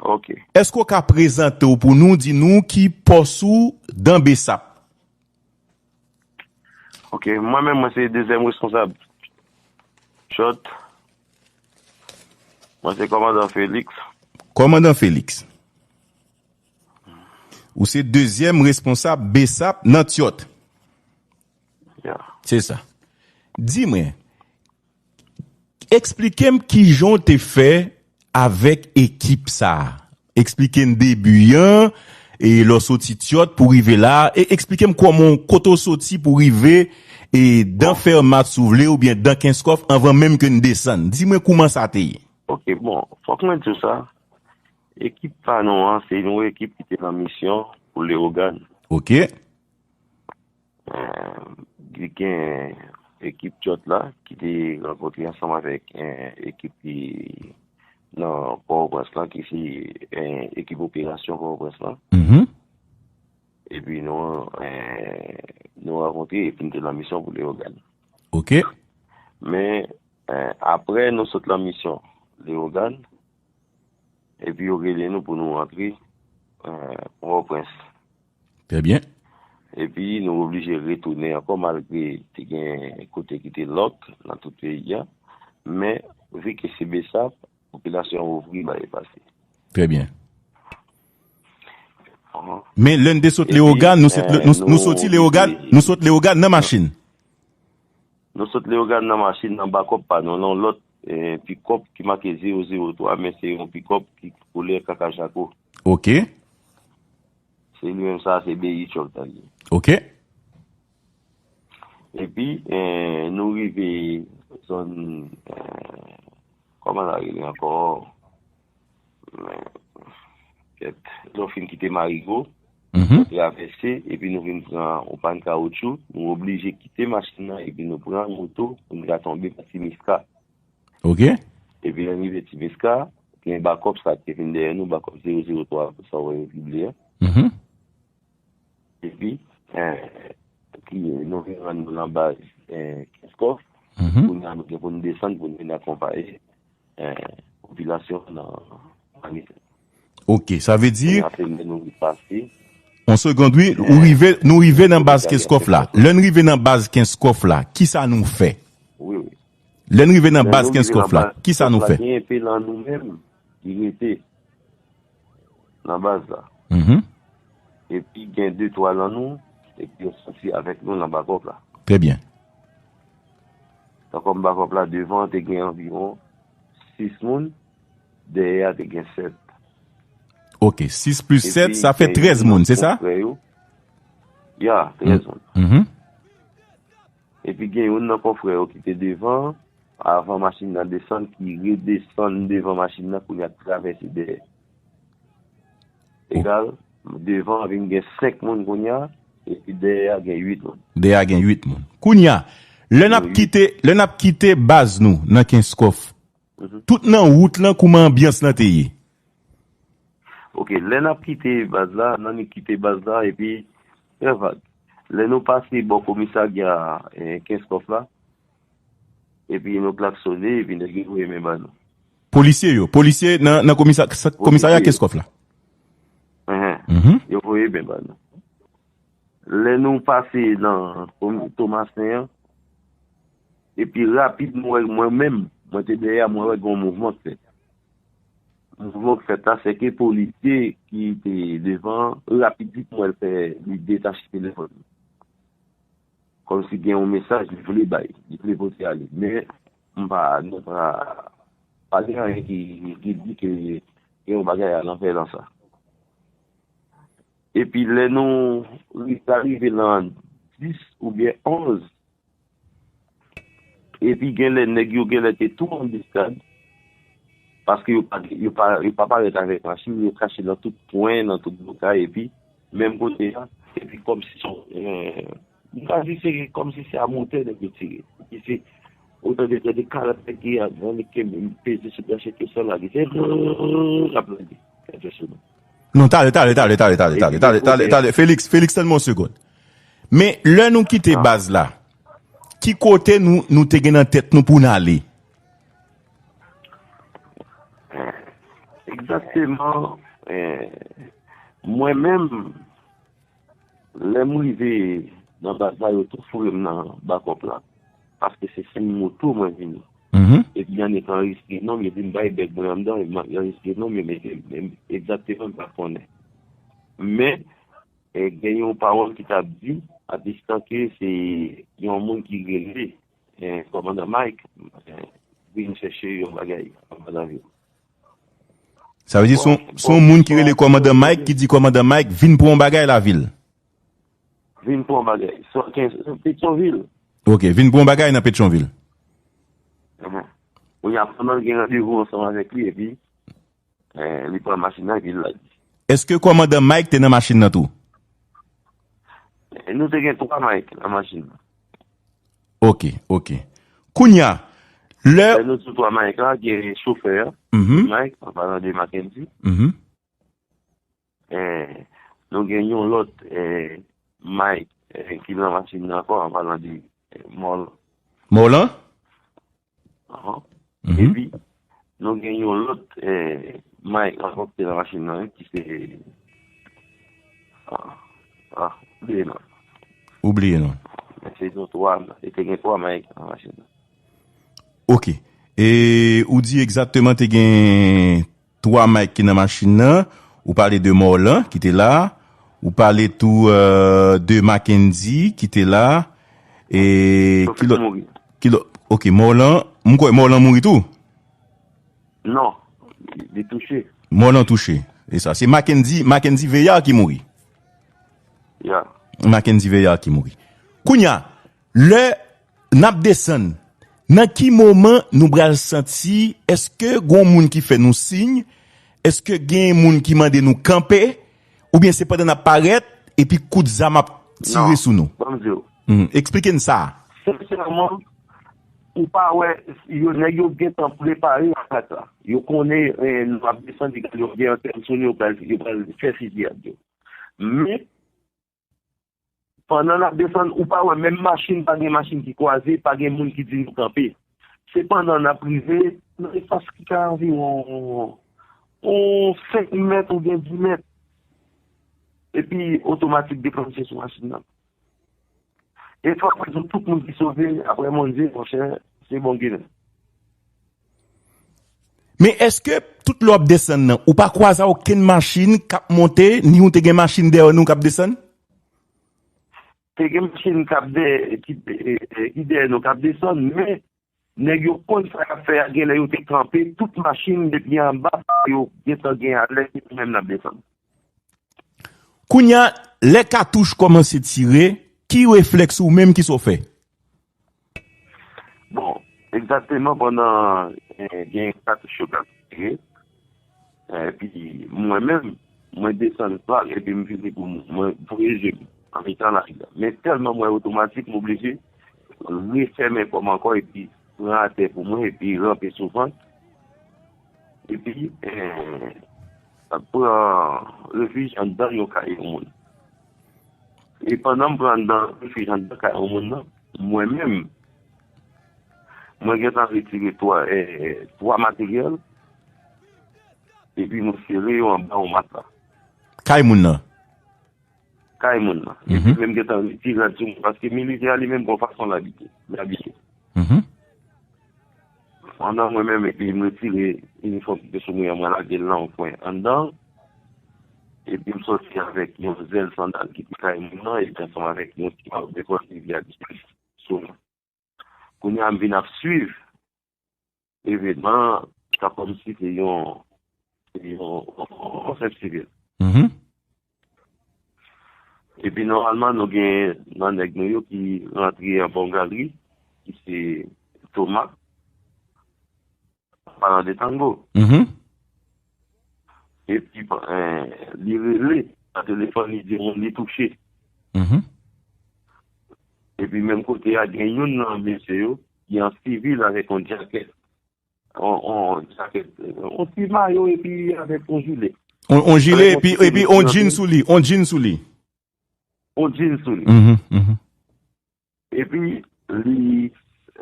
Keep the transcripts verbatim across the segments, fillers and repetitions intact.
Ok. Èske w ka prezante w pou nou, di nou ki pòs ou dan BSAP? Ok, mwen menm, mwen se dezyèm responsab Tchòt. Mwen se kòmandan Félix. Kòmandan Félix. Ou se dezyèm responsab BSAP nan Tchòt. Ya. Se sa. Di mwen, eksplike m kijan w te fè avèk ekip sa a. Eksplike m debi an, e lè w soti Tchòt pou rive la a, e eksplike m kòman, kote w soti pou rive, e dan Fermat si w vle, oubyen dan Kenskòf, anvan menm ke n desann. Di mwen kouman sa te ye. Ok, bon, fòk mwen di w sa. Ekip pa nou an, se yon ekip ki te nan misyon pou Lewogàn. Ok. Eh, li gen ekip Tchòt la ki te rankontre ansanm avèk, eh, ekip ki nan Pòtoprens lan, ki se, eh, ekip operasyon Pòtoprens lan. Mhm. Epi nou, eh, nou rankontre epi nou te nan misyon pou Lewogàn. Ok. Men, eh, apre nou sot nan misyon Lewogàn, epi yo rele nou pou nou rantre, eh, Pòtoprens. Trè byen. Epi nou oblije retounen ankò malgre te gen kote ki te lòk nan tout peyi a. Men, vi ke se BSAP, popilasyon an ouvri ba yo pase. Trè byen. Ahan. Men lè n te sot Epi, Lewogàn, nou sot, eh, nou, nou nou soti Lewogàn, oblije nou sot Lewogàn nan machin. Nou sot Lewogàn nan machin, nan bakòp pa nou, nan lòt, eh, pikòp ki make zewo zewo twa, men se yon pikòp ki koulè kaka jako. Ok. Se li menm sa, se B I Tchòt la li ye. Ok. Epi, eh, nou rive zòn, eh, kòman sa rele ankò? Men, kèt, lè w fin kite Marigo, Mhm. nou travèse, epi nou vin pran yon pàn kawotchou, nou oblije kite machin nan, epi nou pran moto, pou n ka tonbe nan Ti Miska. Ok. Epi lè n rive Ti Miska, gen bakòp sa ki te vin dèyè nou, bakòp zewo zewo twa, sa w wè yo pibliye a. Mhm. Epi, eh, ki nou vin rann nou nan baz, eh, Kenskòf. Mhm. Kounye a nou gen pou n desann, pou n vin akonpaye, eh, popilasyon an nan Manifè. Ok, sa vle di, Kounye a se lè nou pase, yon segond, wi, ou eh, rive, nou rive nan baz Kenskòf la. Lè n rive nan baz Kenskòf la, kisa nou fè? Wi, wi. Lè n rive nan baz Kenskòf la, kisa nou fè? Gen enpe lan nou menm ki rete nan baz la. Mhm. Epi gen de twa lan nou ki yo soti avèk nou nan bakòp la. Trè byen. Tan kòm bakòp la, devan te gen anviwon sis moun, dèyè a te gen sèt. Ok, sis plis sèt, sa fè trèz moun, se sa? Ya, trèz moun. Mhm. Epi gen youn nan konfrè yo ki te devan, avan machin nan desann, ki redesann devan machin nan, kounye a travèse dèyè. Egal, devan an vin gen senk moun kounye a, epi dèyè a gen uit moun. Dèyè a gen uit moun. Kounye a, lè n ap kite, lè n ap kite baz nou nan Kenskòf, mhm, tout nan wout lan, kouman anbyans lan te ye? Ok, lè n ap kite baz la, n annik kite baz la, epi, trè vag. Lè nou pase bò komisarya, eh, Kenskòf la, epi nou klaksonnen, epi nèg yo voye men ba nou. Polisye yo, polisye nan, nan komisa-, komisarya Kenskòf la. Enhen. Mhm. Yo voye men ba nou. Lè nou pase nan Tomasen an, epi rapid, mwen wè, mwen menm, mwen te dèyè, mwen wè gen yon mouvman k fèt. Mouvman k fèt la, se ke polisye ki te devan, rapid, li pran l fè, li detache telefòn li. Kòmsi gen yon mesaj li vle bay, li vle pote ale. Men, m pa, nou pa, pa gen anyen ki, ki di ke gen yon bagay alanvè nan sa. Epi lè nou ri-, ta rive nan dis oubyen onz, epi genlè nèg yo genlè te tou anbiskad, paske yo pa, yo pa, yo pa parèt avèk machin, yo kache nan tout kwen, nan tout blokay, epi menm kote a, epi kòmsi se, eh, m ka di se kòmsi se a motè nèg yo tire. Epi se otan de, de karant nèg ki ap, nèg ki peze sou planche ke san lage. Se l ap lage. Kèt sou nou. Non, talè, talè, talè, talè, talè, talè, talè, talè, talè, talè. Félix, Félix, tann mwen yon segonn. Men, lè nou kite baz la, ki kote nou, nou te gen nan tèt nou pou n ale? Egzakteman, eh, mwen menm, lè m rive nan baz la, yo tou foure m nan bakòp la. Paske se sou moto mwen vini. Mhm. Epi y annik anrejistre non m, yo di m bay bèg mwen anndan, yo anrejistre non m, yo mete m. Egzakteman, m pa konnen. Men, eh, gen yon pawòl ki t ap di, a distan ke se yon moun ki rele, eh, kòmandan Mike, eh, vin chèche yon bagay anba lavil. Sa vle di se yon, se yon moun ki rele kòmandan Mike, ki di kòmandan Mike vin pran yon bagay lavil. Vin pran yon bagay. Swa kenz, Petyonvil. Ok, vin pran yon bagay nan Petyonvil. Mhm. Kounye a, pandan l gen randevou ansanm avèk li, epi, eh, li pran machin nan, epi l lage. Èske kòmandan Mike te nan machin nan tou? Eh, nou te gen twa Mike nan machin nan. Ok, ok. Kounye a, lè Lè nou di twa Mike la, gen chofè a, Mhm. Mike, an palan de Mackendy. Mhm. Eh, nou gen yon lòt, eh, Mike, eh, ki nan machin nan ankò, an palan de, eh, Mòl. Mòlan? Ahan. Mhm. Epi, nou gen yon lòt, eh, Mike ankò ki te nan machin nan, ki se, ah, ah, bliye non. Ou bliye non. Men se yon twa, e te gen twa Mike nan machin nan. Ok. E ou di egzakteman te gen twa Mike ki nan machin nan. Ou pale de Mòlan ki te la. Ou pale tou, euh, de Mackendy ki te la. E Yo ki fèk lòt? Mouri. Ki lòt? Ok, Mòlan. M kwè Mòlan mouri tou? Non. Li, li touche. Mòlan touche. E sa, se Mackendy, Mackendy Veyard ki mouri. Ya. Mackendy Veyard ki mouri. Kounye a, lè n ap desann, nan ki moman nou pral santi, èske gon moun ki fè nou siy, èske gen moun ki mande nou kanpe, oubyen se pandan n ap parèt, epi kout zam ap tire sou nou? Non, ban m di w. Hmm, eksplike n sa. Sensèman, ou pa wè, yo, nèg yo gentan prepare atak la. Yo konnen, eh, nou ap desann, yo gen antèn sou nou, yo pral, yo pral fè fiziyad yo. Men, pandan n ap desann, ou pa wè menm machin, pa gen machin ki kwaze, pa gen moun ki di nou kanpe. Se pandan n ap rive nan espas ki ka anviwon yon senk mèt oubyen dis mèt. Epi otomatik deklanche sou machin nan. E fò mwen di w, tout moun ki sove, apre Bondye, monchè, se bon Ginen. Men èske tout lè w ap desann nan, ou pa kwaze okenn machin k ap monte, ni w te gen machin dèyè nou k ap desann? Te gen machin k ap dèyè, ki, e, e, ki dèyè nou k ap desann, men nèg yo konn sa y ap fè a, genlè yo te kanpe tout machin depi anba, yo gentan gen alèt, epi menm n ap desann. Kounye a, lè katouch kòmanse tire, ki reflèks ou menm, ki sa w fè? Bon, egzakteman pandan, eh, gen katouch yo k ap tire, eh, epi mwen menm, mwen desann pal, epi m vini pou m, mwen voye je m nan mitan lari a. Men tèlman m wè otomatik, m oblije refèmen kò m ankò, epi pran atè pou mwen, epi ranpe sou vant. Epi, eh, pran refij anndan yon kay yon moun. E pandan m pran anndan, refij anndan kay yon moun nan, mwen menm, mwen gentan retire twa, eh, twa materyèl, epi mwen sere yo anba yon matla. Kay moun nan? Kay moun nan. Epi Mhm. menm gentan retire l sou mwen, paske militè a li menm gon fason l abite, li abiye. Mhm. Pandan mwen menm, epi m retire inifòm ki te sou mwen an, mwen lage l nan yon kwen anndan, epi m sòti avèk yon zèl sandal ki te kay moun nan, epi ansanm avèk yon ti bal de kòd ki vle a dispozisyon sou mwen. Kounye a, m vin ap swiv evenman an, sa kòmsi se yon, se yon, yon fèt sivil. Mhm. Epi nòmalman, nou gen nan nèg nou yo ki rantre anba yon galri, ki se Thomas, palan de Tango. Mhm. Epi, eh, li rele nan telefòn, li di moun li touche. Mhm. Epi menm kote a, gen youn nan mesye yo, ki an sivil avèk yon djakèt. On, on djakèt, on ti mayo epi avèk on jile. On, on jile Avèk on epi, ti epi on chemise jean nan sou li, on jean sou li. On jean sou li. Mhm, mhm. Epi li,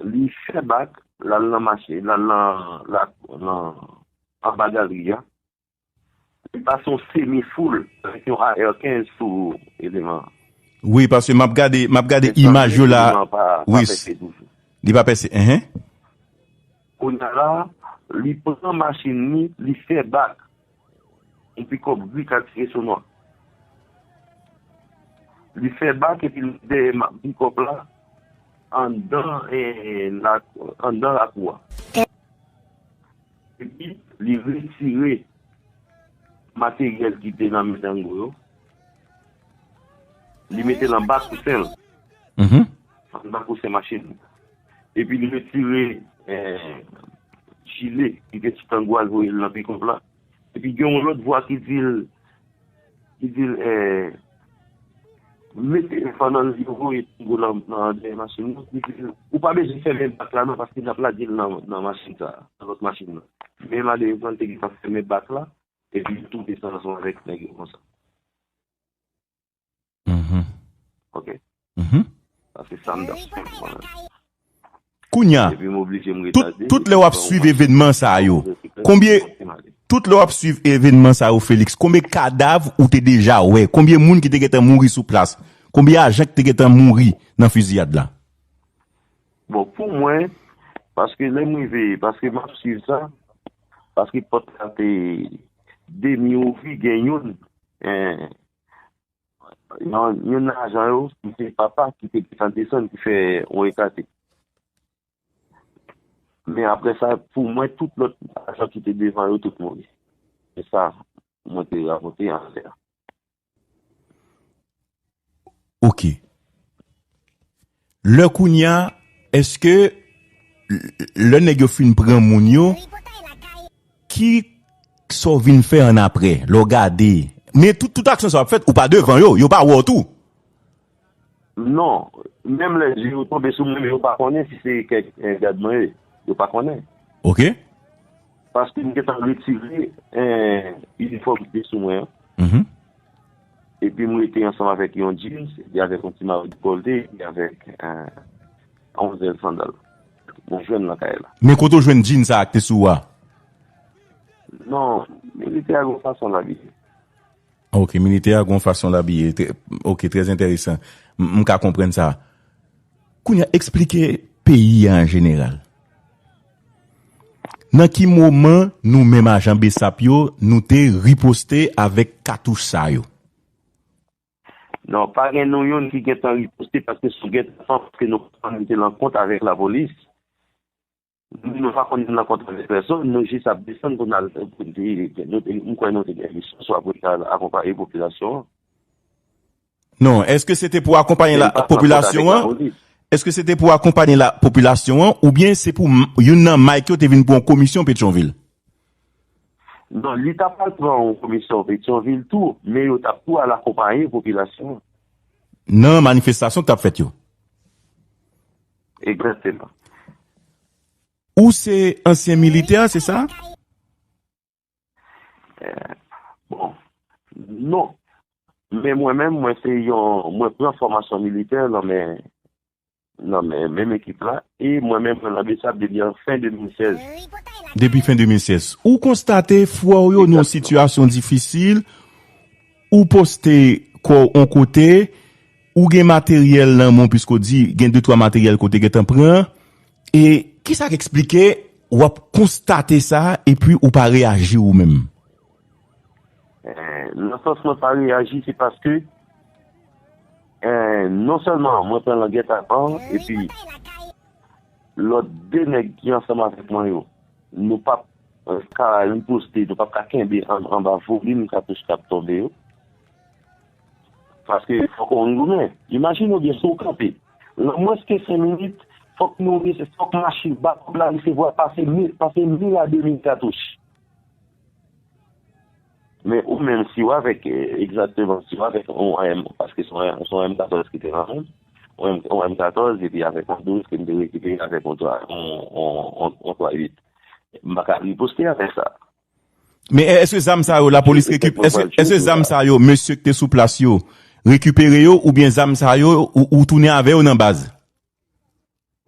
li fè bak, l al nan mache, l al nan, la, nan, anba galri a. pase yon semi foul avèk yon A R kenz sou eleman an. Wi, paske m ap gade, m ap gade imaj yo la. Eleman an pa, pa pèse toujou. Li pa pèse, enhen. Kounye a la, li pran machin li, li fè bak. Yon pikòp gri k ap tire sou nwa. Li fè bak epi l dèyè ma-, pikòp la anndan, eh, la, anndan lakou a. Epi li retire materyèl ki te nan men Tango yo. Li mete l anba kousen l. Mhm. Anba kousen machin. Epi li retire, eh, jile ki te sou Tango a, l voye l nan pikòp la. Epi gen yon lòt vwa ki di l, ki di l, eh, mete, pandan yo voye Tango nan, nan dèyè machin nan, ki di l, ou pa bezwen fèmen bak la non, paske n ap lage l nan, nan machin sa, nan lòt machin nan. Men malerezman, li te gentan fèmen bak la, epi li tou desann ansanm avèk nèg yo konsa. Mhm. Ok. Mhm. Sa se sa m t ap suiv mwen menm. Kounye a, epi m oblije m rete tout, tout lè w ap suiv evènman sa yo, konbyen, tout lè w ap suiv evènman sa yo, Felix, konbyen kadav ou te deja wè? Konbyen moun ki te gentan mouri sou plas? Konbyen ajan ki te gentan mouri nan fiziyad la? Bon, pou mwen, paske lè m rive, paske m ap suiv sa, paske pòt la te demi ouvri, gen youn, eh, yon, youn nan ajan yo, ki se papa, ki te gentan desann, ki fè yon ekate. Men apre sa, pou mwen, tout lòt ajan ki te devan yo, tout mouri. Se sa mwen te rakonte anlè a. Ok. Lè kounye a, èske l-, lè nèg yo fin pran moun yo, ki sa w vin fè annapre? Lè w gade, men tout, tout aksyon sa w ap fèt, ou pa devan yo, yo pa wè w tou. Non, menm lè je yo tonbe sou mwen, men yo pa konnen si se kèk, eh, gad mwen ye. Yo pa konnen. Ok. Paske m gentan retire, eh, inifòm ki te sou mwen an. Mhm. Epi m rete ansanm avèk yon jeans, epi avèk yon ti mayo dekòlte, epi avèk, eh, yon zèl sandal. Mwen jwenn nan kay la. Men kote w jwenn jeans sa a ki te sou ou a? Non, militè a gon fason l abiye. Ok, militè a gon fason l abiye. Trè, ok, trè enteresan. M, m ka konprann sa. Kounye a, eksplike peyi a an jeneral. Nan ki moman nou menm ajan BSAP yo, nou te riposte avèk katouch sa yo? Non, pa gen nou youn ki gentan riposte paske sou gèt anfan, paske nou pa konn te nan kont avèk lapolis. Nou, nou pa konn nan kont avèk pèsonn, nou jis ap desann pou n al, pou n te, nou te, m kwè nou te gen misyon, swa pou n al akonpaye popilasyon an. Non, èske se te pou akonpaye la popilasyon an? Èske se te pou akonpaye la popilasyon an, oubyen se pou m-, youn nan Mike yo te vin pou yon komisyon Petyonvil? Non, li t ap al pran yon komisyon Petyonvil tou, men yo t ap tou al akonpaye popilasyon an. Nan manifestasyon k t ap fèt yo? Egzakteman. Ou se ansyen militè, se sa? Eh, bon, non. Men mwen menm, mwen se yon, mwen pran fòmasyon militè nan men, nan men, menm ekip la. E mwen menm, mwen nan BSAP depi an fen de mil sèz. Depi fen de mil sèz. Ou konstate frè w yo nan yon sitiyasyon difisil, ou poste kò w yon kote, ou gen materyèl nan men w, piske w di gen de twa materyèl ke w te gentan pran. E kisa k eksplike w ap konstate sa epi ou pa reyaji ou menm? Eh, nan sans mwen pa reyaji, se paske, eh, non sèlman mwen pran langèt avan, epi lòt de nèg ki ansanm avèk mwen yo, nou p ap, eh, ka riposte, nou p ap ka kenbe an, anba volim katouch k ap tonbe yo. Paske fòk ou goumen. Imajine w byen, si w kanpe, nan mwens ke senk minit, fòk nou rese-, fòk machin, bakòp la resevwa pase mil, pase mil a de mil katouch. Men ou menm, si w avèk, eh, egzakteman, si w avèk yon M, paske se yon, se yon M katòz ki te nan men m, yon M, yon M katòz, epi avèk yon douz ke m te rekipere avèk yon twa, yon, yon, yon, yon twa uit. M pa ka riposte avèk sa. Men èske zam sa yo, lapolis rekip-, èske, èske zam sa yo, mesye ki te sou plas yo, rekipere yo, oubyen zam sa yo, ou, ou tounen avè yo nan baz?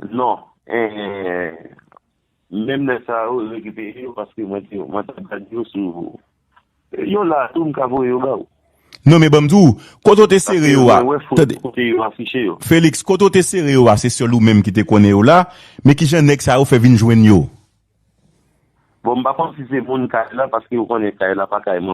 Non. Eh, menm nèg sa yo rekipere yo, paske mwen te, mwen t ap gade yo sou, Yo la tou, m ka voye yo ba ou. Non, men ban m di w, kote w te sere yo a? Mwen wè foto kote yo afiche yo. Felix, kote w te sere yo a, se sèl ou menm ki te konnen yo la, men kijan nèg sa yo fè vin jwenn yo? Bon, m pa konn si se moun kay la, paske ou konnen kay la pa kay mwen.